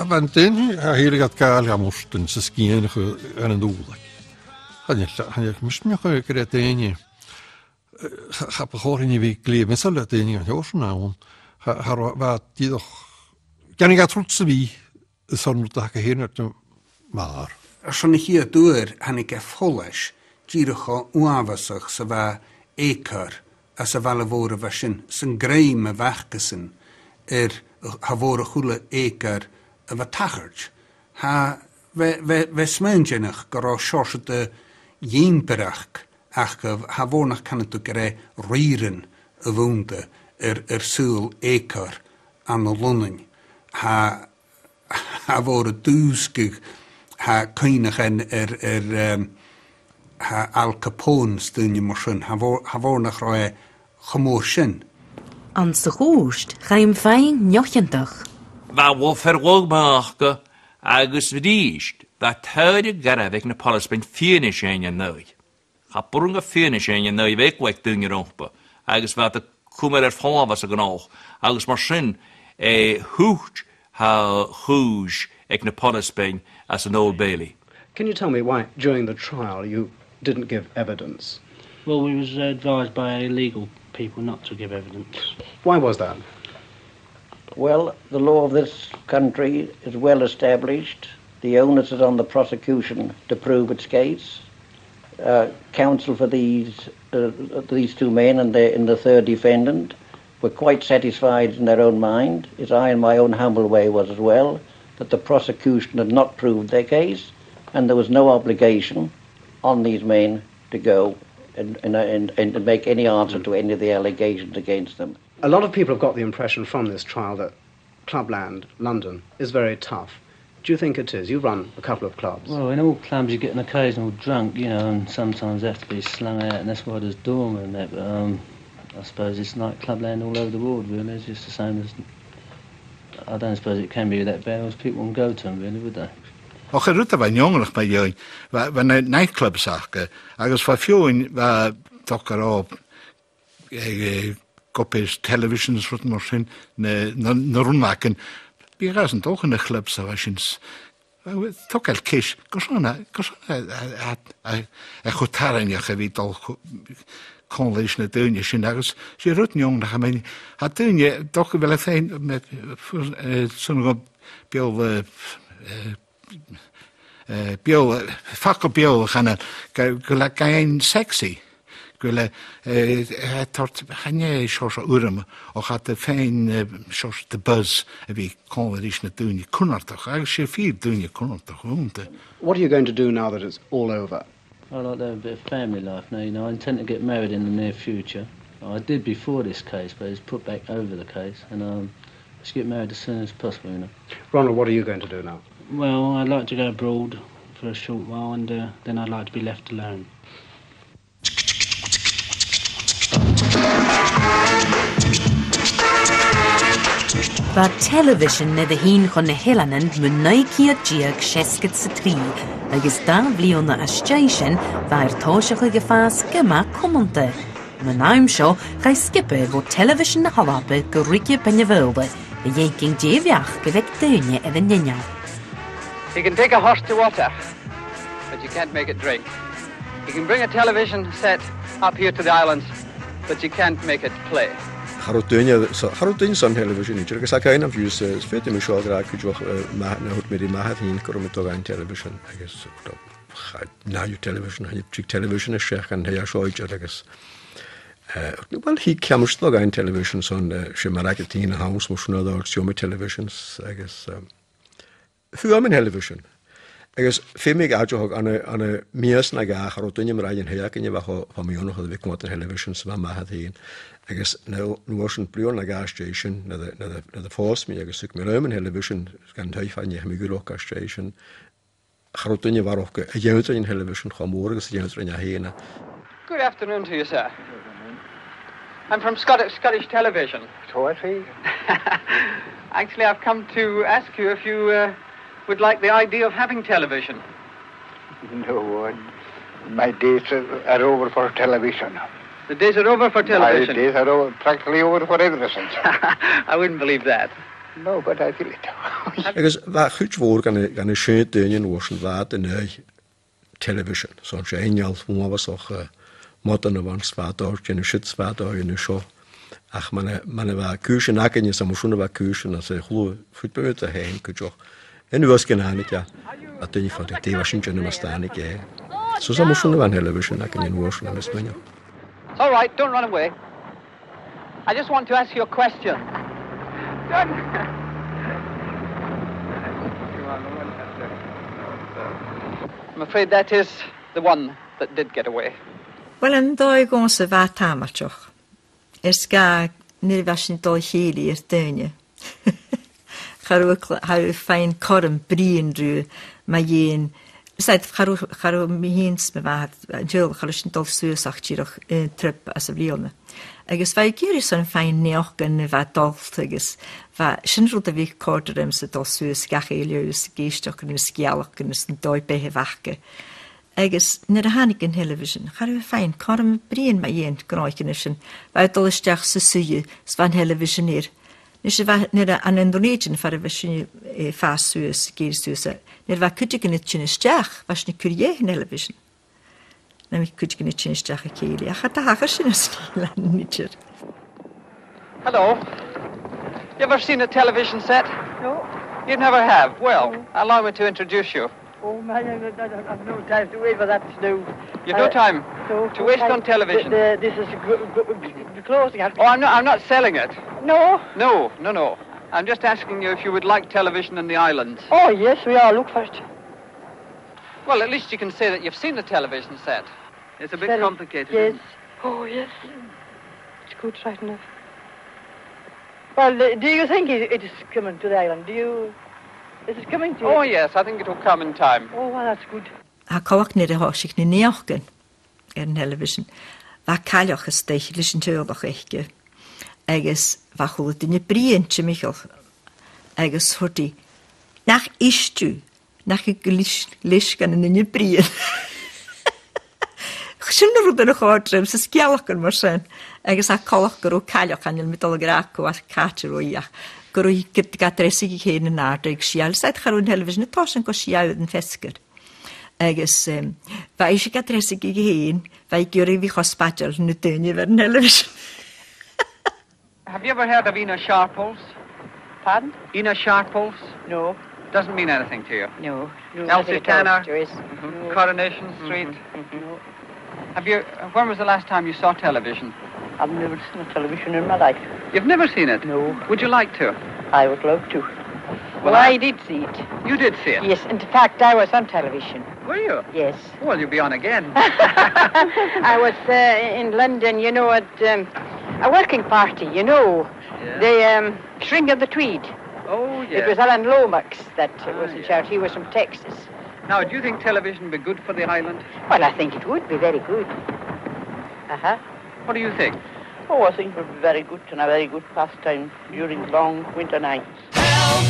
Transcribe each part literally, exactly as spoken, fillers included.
Bha an duine a thàinig a-mach à Mòrtan 's a' sgian air an Dùbhlachd. Chan eil, chan eil mise a' smaoineachadh gur e daoine, eh, cha, cha bu chòir dhuinn a bhith glè mheasail le daoine an t-seòrsa sin ann. Cha, cha robh, bha dìreach, dhèanadh iad rud sam bith airson rud a th' aca fhèin air do mhàthair. Airson a' chiad uair thàinig e follais dìreach cho uabhasach 's a bha eucoir anns a' bhaile mhòr a bha sin, 's an grèim a bh' acasan air, cha mhòr, a h-uile eucoir a bha a' tachairt. Tha, bha, bha, bha smaoineachadh gun robh seòrsa de dh'ìmpireachd aca, cha mhòr nach canadh tu gur e rìghrean a bh' annta air, air saoghal eucoir ann an Lunnainn. Tha, cha mhòr a dhùisgeadh, tha cuimhneachan air, air, ehm, tha Al Capone 's daoine mar sin, cha mhòr, cha mhòr nach robh e cho mòr sin. Anns a' chùirt, chaidh am faighinn neo-chiontach. Bha fear lagh math aca agus a-rithist, bha tòrr garbh aig na poileasbain fianais fhaighinn an aghaidh. Cha b' urrainn dhaibh fianais fhaighinn an aghaidh bhith aig daoine romhpa, agus bha iad a' cumail air falbh às a' ghnothach, agus mar sin, eh, thuit a' chùis aig na poileasbain às an Old Bailey. Can you tell me why, during the trial, you didn't give evidence? Well, we was advised by our legal people not to give evidence. Why was that? Well, the law of this country is well established. The onus is on the prosecution to prove its case. Uh, counsel for these, uh, these two men and the, and the third defendant were quite satisfied in their own mind, as I in my own humble way was as well, that the prosecution had not proved their case, and there was no obligation on these men to go and, and, and, and make any answer to any of the allegations against them. A lot of people have got the impression from this trial that Clubland, London, is very tough. Do you think it is? You run a couple of clubs. Well, in all clubs you get an occasional drunk, you know, and sometimes they have to be slung out, and that's why there's doormen and that, but, um, I suppose it's like Clubland all over the world, really. It's just the same as, I don't suppose it can be that bad, or else people wouldn't go to 'em, really, would they? Och, an rud a bha neònach mu dheidhinn, bha, bha na nightclubs aca, agus bha feadhainn, bha, dòcha, eh, eh, cupa television is rud mar sin, na, na, na rùm againn. Bhiodh iad an dòchas na clubs a bha sin s-, eh, togail ceist, carson a, carson a, a, a, a, a cho tarraingeach a bhith dol cho-, còmhla ris na daoine sin, agus 's e rud neònach a bha mi, tha daoine, dòcha, a bheil iad fhèin, me, fu-, eh, 's ann gu bheil, eh, eh, eh, beò, facal beò a chanadh, gu, gu bheil e gu sexy, gu bheil e, eh, eh, toirt, chan e seòrsa urram, ach tha e fhèin, eh, seòrsa de buzz a bhith còmhla ris na daoine cunnartach, agus 's e fìor dhaoine cunnartach a th' annta. What are you going to do now that it's all over? I like to have a bit of family life now, you know. I intend to get married in the near future. I did before this case, but it was put back over the case, and, um, I should get married as soon as possible, you know. Ronald, what are you going to do now? Well, I'd like to go abroad for a short while, and, uh, then I'd like to be left alone. Bha television air a thighinn chun nan eileanan mu naoi ceud deug seasgad 's a trì, agus dà bhliadhna às dèidh sin, bha e air tòiseachadh a' fàs gu math cumanta. Mun àm seo, chaidh sgioba bho Television na h-Alba gu ruige Beinn na Faoghla, a dh'fhaicinn dè a bhiodh aig daoine air an inneal. You can take a horse to water, but you can't make it drink. You can bring a television set up here to the islands, but you can't make it play. Cha robh duine, so, cha robh duine son television idir, agus tha cuimhne agam fiù 's, eh, is feumaidh mi seo a ràdh cuideachd, eh, ma, nuair a thuirt mi ri m' athair fhìn gun robh mi a' dol a dh'fhaighinn television, agus, eh, cha, an ath-, television, chan eil television a-steach an taigh seo idir, agus, eh, well, chì, ciamar a thog e an television son, eh, 's e mar a thuirt iad, an house, mar sin, a' dol a chumail televisions, agus, eh, fhuair mi an television. Agus feumaidh mi aideachadh, ann an, ann am mìos no dhà, cha robh duine mar a bha an taigh againn a bha cho, cho miannachadh a bhith a' coimhead an television 's a bha m' athair fhìn. Agus an uair sin, bliadhna no dhà às dèidh sin, nuair a, nuair a, nuair a phòs mi agus thug mi leam an television, gun taigh fhèin, chaidh mi gu ruige às dèidh sin. Cha robh duine a bharrachd a dh'ionndrainn an television cho mòr agus a dh'ionndrainn e fhèin e. Good afternoon to you, sir. I'm from Scottish, Scottish Television. So I see. Actually, I've come to ask you if you, uh, would like the idea of having television. No, uh, my days are, are over for television. The days are over for television? My days are over, practically over for everything. I wouldn't believe that. No, but I feel it. Agus bha cuid mhòr dha na, dha na seann daoine an uair sin, bha iad an aghaidh television. So, 's e inneal uabhasach, eh, modern a bh' ann, 's bha iad a' dèanamh siud, 's bha iad a' dèanamh seo. Ach mura, mura bha cùisean againne, 's ann mar sin a bha cùisean, às a' chladh, fhuair iad a h-aon cuideachd. An uair sin thàinig e, a' duine fada, dè bha sinn a' dèanamh mus tàinig e. So, 's ann mar sin a bha an television againn an uair sin, tha mi a' smaoineachadh. It's all right, don't run away. I just want to ask you a question. I'm afraid that is the one that did get away. Well, an dòigh dhòmhsa bha e tàmailteach. Air sgàth nuair a bha sinn a' dol a chèilidh air daoine. Cha robh, cha robh feadhainn cothrom bruidhinn riutha mu dheidhinn, 's e, cha robh, cha robh mi fhìn 's mo mhàthair, an teaghlach, cha robh sinn a' dol suas ach dìreach aon trip sa bhliadhna. Agus bha e ag iarraidh airson feadhainn naidheachdan a bha a' dol, agus bha sin rud a bha a' còrdadh riumsa, a' dol suas gach aon Leòdhas, ag èisteachd ri na sgeulachdan is an dòigh-beatha a bh' aca. Agus nuair a thàinig an television, cha robh feadhainn cothrom bruidhinn mu dheidhinn gnothaich an sin. Bha iad a' dol a-steach san t-suidhe, 's bha an television air. Nise, bha, nuair a, ann an Dùn Èideann, far a bheil sinne, eh, a' fàs suas, ag èirigh suas, eh, nuair a bha cuideigin a' tighinn a-steach, bha sinn a' cur dheth an television. Nam biodh cuideigin a' tighinn a-steach a chèilidh, ach cha do thachair sin an sgeul an-diugh. Hello. You ever seen a television set? No. You never have? Well, no. Allow me to introduce you. Oh, my, I, I, I, I've no time to wait for that to do. You've no time to waste on television? Uh, no, no time. The, the, this is gr-, gr-, gr-, closing. Oh, I'm not, I'm not selling it. No? No, no, no. I'm just asking you if you would like television in the islands. Oh, yes, we all look for it. Well, at least you can say that you've seen the television set. It's a bit complicated, isn't it? Very, yes. Oh, yes. It's good, right enough. Well, uh, do you think it, it is coming to the island? Do you, is it coming to... Oh, yes, I think it will come in time. Oh, well, that's good. Tha coltach nuair a thòisich na naidheachdan air an television, bha cailleach a-staigh leis an teaghlach aice, agus bha a h-uile duine a' bruidhinn timcheall, agus thuirt i, "Nach ist thu, nach eil leis, leis gun an duine a' bruidhinn." Sin an rud a chòrd rium, 's e sgeulachdan mar sin. Agus tha coltach gun robh cailleach, chan eil mi a' dol a ràdh cò, càit an robh i, ach gun robh i ga, ga dreasaigeadh fhèin an-àirde aig sia, 's e, cha robh an television a' tòiseachadh gu sia uairean feasgar. Agus, em, bha ise ga dreasaigeadh fhèin, bha i ag iarraidh a bhith cho spaideil ri na daoine a bh' air an television. Have you ever heard of Ina Sharples? Pardon? Ina Sharples? No. Doesn't mean anything to you? No, no, nothing at all. Elsie Tanner? Joyce? Mm-hmm. No. Coronation Street? Mm-hmm. No. Have you, when was the last time you saw television? I've never seen a television in my life. You've never seen it? No. Would you like to? I would love to. Well, I did see it. You did see it? Yes, in fact, I was on television. Were you? Yes. Well, you'll be on again. I was, uh, in London, you know, at, um, a working party, you know. Yeah. The, um, Shrinking of the Tweed. Oh, yes. It was Alan Lomax that was in charge. Ah, yeah. He was from Texas. Now, do you think television would be good for the island? Well, I think it would be very good. Uh-huh. What do you think? Oh, I think it would be very good and a very good pastime during long winter nights. Help!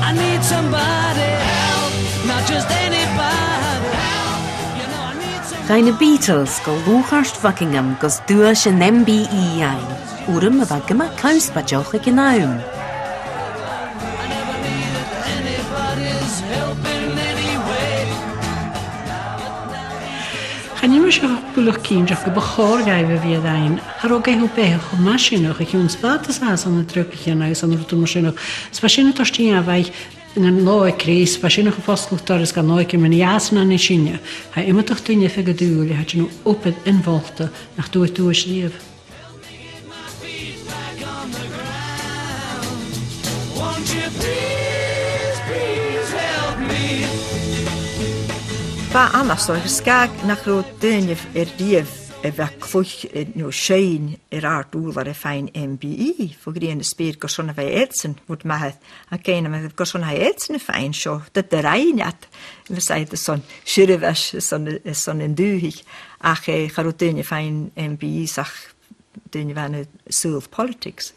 I need somebody. Help! Not just anybody. Help! You know I need somebody. Chaidh na Beatles gu lùchairt Buckingham gus duais an M B E fhaighinn, urram a bha gu math connspaid aig an àm. Chan eil mise buileach cinnteach gum bu chòir dhaibh a bhith air fhaighinn. Cha robh gaoth beatha cho math sin ach a chionn 's bha iad a' seasamh ann an dreuchdan agus ann an rudan mar sin ach 's bha sin a' toirt dhan a' bheatha nan òigridh, 's bha sin a' fosgladh doras dhan òigridh mar a dh'fhàs na nì sinne. Tha iomadach duine a' faighinn dùil, tha iad a' dèanamh obair innmholta nach d' fhuair duais riamh. Bha annasach air sgàth nach robh daoine air riamh a bhith a' cluich, eh, no seinn air àrd-ùrlar a' faighinn M B E, fo ghrian is speur gur e sin a bha iadsan, bhod m' athair, ach chan eil mi a' smaoineachadh gur e sin a bha iadsan a' faighinn seo, dè do rinn iad, le said airson seirbheis, airson, airson an dùthaich, ach, eh, cha robh daoine a' faighinn M B E 's ach daoine a bha ann an saoghal politics.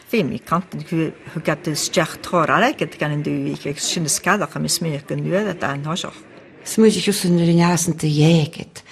Feumaidh mi canail gu, thug iad a-steach tòrr airgid dhan an dùthaich, agus sin as coireach, tha mi a' smaoineachadh, gun d' fhuair iad e an toiseach. Smaoinich thusa nuair a dh'fhàs an t-aodach,